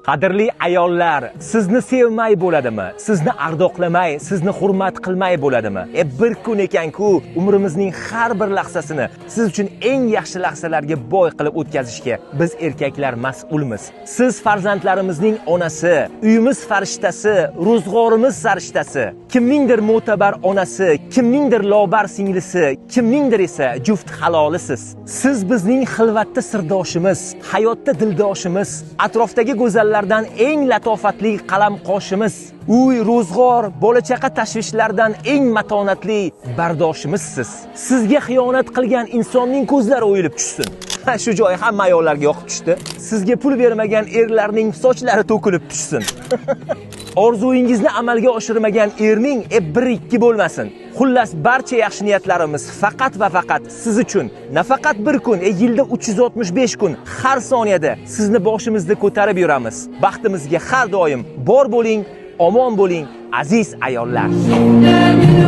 Qadrli ayollar, sizni sevmay bo'ladimi? Sizni ardoqlamay, sizni hurmat qilmay bo'ladimi? E, bir kun ekan-ku, umrimizning har bir lahzasini siz uchun eng yaxshi lahzalarga boy qilib o'tkazishga biz erkaklar mas'ulmiz. Siz farzandlarimizning onasi, uyimiz farishtasi, ro'zg'orimiz sarishtasi, kimningdir mo'tabar onasi, kimningdir lobar singlisi, kimningdir esa juft halolisiz. Siz bizning xilvatda sirdoshimiz, hayotda dildoshimiz, atrofdagi go'zallardan eng latofatli qalam qoshimiz, uy, ro'zg'or, bola chaqa tashvishlaridan eng matonatli bardoshimizsiz. Sizga xiyonat qilgan insonning ko'zlari o'yilib tushsin. Ha, shu joyi hamma ayollarga yoqib tushdi. Sizga pul bermagan erlarning sochlari to'kilib tushsin. Orzuyingizni amalga oshirmagan erning bir ikki bo'lmasin. Xullas, barcha yaxshi niyatlarimiz faqat va faqat siz uchun. Nafaqat bir kun, yilda 365 kun har soniyada sizni boshimizda ko'tarib yuramiz. Baxtimizga har doim bor bo'ling, omon bo'ling, aziz ayollar. Shunda.